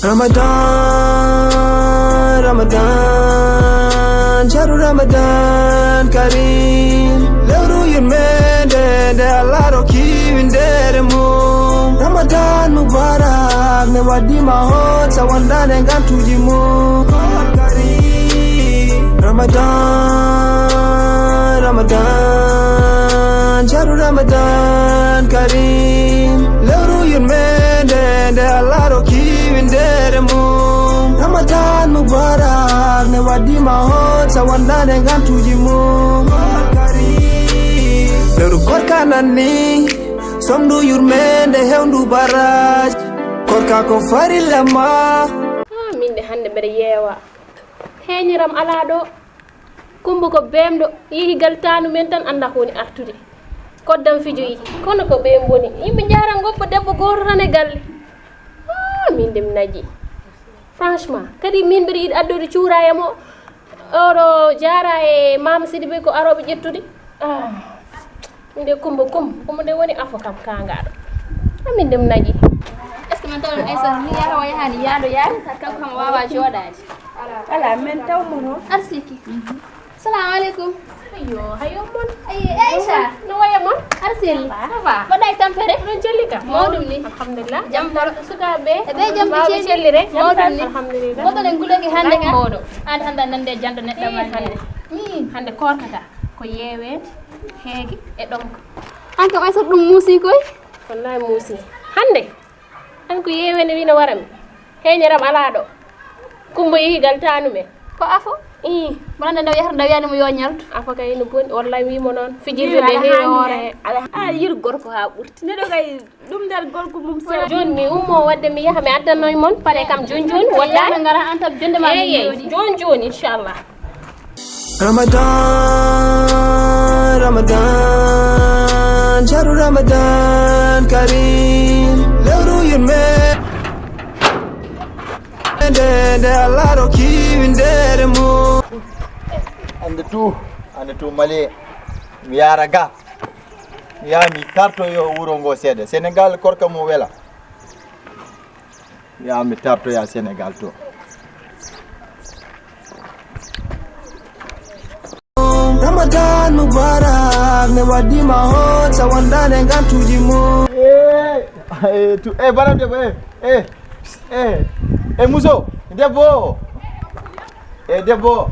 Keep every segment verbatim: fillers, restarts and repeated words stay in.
Ramadan, Ramadan, shahru Ramadan Karim. Lewru yurmende nde Allah rokki winndere mum. Ramadan Mubarak, ne waɗi ma hon sa wondaane ngantuuji mum. Karim. Ramadan, Ramadan, shahru Ramadan Karim. Lewru yurmende nde Allah rokki winndere mum. Ramadan Mubarak, ne waɗi ma hon sa wondaane ngantuuji mum. Karim. Lewru korka nan ni, somdu yurmende hewndu baraji. Korka ko farilla ma. Ah, min de hannde mbeɗa yeewa. Heeñiram alaa ɗo. Kumba ko beemɗo, yehi gal taanu men tan annda ko woni artude. Koddam fijoyi, kono ko ɓe mboni. Yimɓe njahra ngoppa debbo gooto tan e galle. Ah, min de mi naji. Franchement, kadi min mbeɗa yiɗi addude cuuraa e mo. Oɗo jaara e Mama Sidibé ko arooɓe ƴettude. Ah. Min de Kumba, Kumba, Kumba nde woni afo kam kaangaaɗo. A min de mi naji. Est-ce que min taw ɗum Aysata ni yaha o yahaani yaado yaade, kanko kam o waawaa jooɗaade. Alaa, min taw mo toon. Arsiki. Salamu aleykum. Ayo, hayo mon. Ayi, Aïcha. No wayi mon? Arsel. Ça va? Mbaɗɗa e tampere? Oɗon celli ka? Mawɗum ni. Alhamdulillah. Jam tan. Sukaaɓe? E ɓe jam ɓe celli? Cellire? Mawɗum ni. Alhamdulillah. Mboɗo ɗen guloki hannde ka? Mawɗo. An hannde nande janɗo neɗɗo ma hannde. Hannde. Hannde koorka ka. Ko yeeweede, heege e ɗomka. An kam Aysata ɗum muusi koy? Wallahi muusi. Hannde? An ko yeeweende wino wara mi. Heeñeram alaa ɗo. Kumba yehi gal taanu men. Ko afo? Ii. Mboɗo annda nde o yahata nde o wiyaani mo yo ñaltu. Afo kay no boni. Wallahi wiimo noon. Fijirde nde heewi hoore he. Alaa, alaa yiɗi gorko haa ɓurti. Neɗɗo kay ɗum nder gorko mum sera. Jooni mi ummo wadde mi yaha mi addannoy mon. Pare kam jooni jooni woddaani. Ngara an tan jonde ma. Eey, eey. Jooni jooni inchallah. Ramadan, Ramadan, shahru Ramadan Karim. Lewru yurmende nde Allah rokki winndere mum. Hannde tu, hannde tu Mali, mi yaara ga. Mi yaha mi tartoyo wuro ngo seeɗa. Senegal korka mo wela. Ya mi tartoya Senegal to. Ramadan Mubarak, mi waɗi ma hon sa wondaane ngantuuji mum. Eh, eh, tu, eh, baram debbo, eh, eh, eh, eh, muso, debbo. Eh, debbo.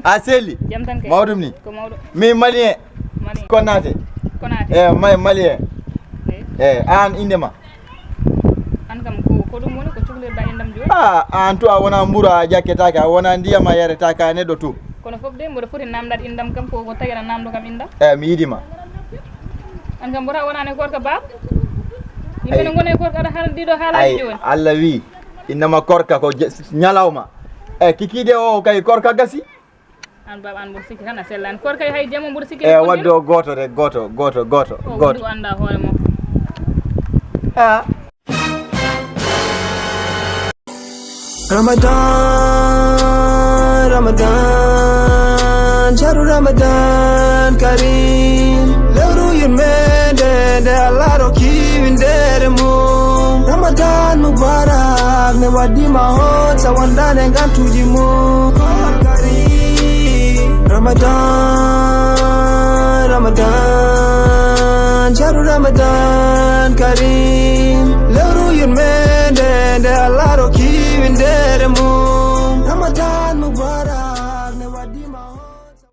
A selli? Jam tan kay. Mawɗum ni? Ko mawɗo. Mi Malien. Malien. Konate. Konate. Eh, ma-, Malien. Eh. Eh, an innde ma? An kam ko, ko ɗum woni ko cuklirɗa inndam jooni? Ah, an tu a wona mburu a jakketake, a wona ndiyam a yaretaake, a neɗɗo tu. Kono fof de, mboɗo foti namdade inndam kam, ko, ko tagi aɗa namdo kam inndam? Eh, mi yiɗi ma. An kam mbota wonani korka baaba? Yimɓe ne ngona e korka aɗa haalna ɗiɗo haalaaji jooni. Allah wi, innama korka ko je-, ñalawma. Eh, kikiiɗe o kay korka gasi. An baaba, an mboɗo sikki tan a sellani. Koor kay hay jamo mboɗo sikki. E wadde o gooto rek, gooto, gooto, gooto, o gooto. Woni o annda hoore mum. Ah. Ramadan, Ramadan, shahru Ramadan Karim. Lewru yurmende nde Allah rokki winndere mum. Ramadan Mubarak, mi waɗi ma hon sa wondaane ngantuuji mum. Ramadan, Ramadan, shahru Ramadan Karim. Lewru yurmende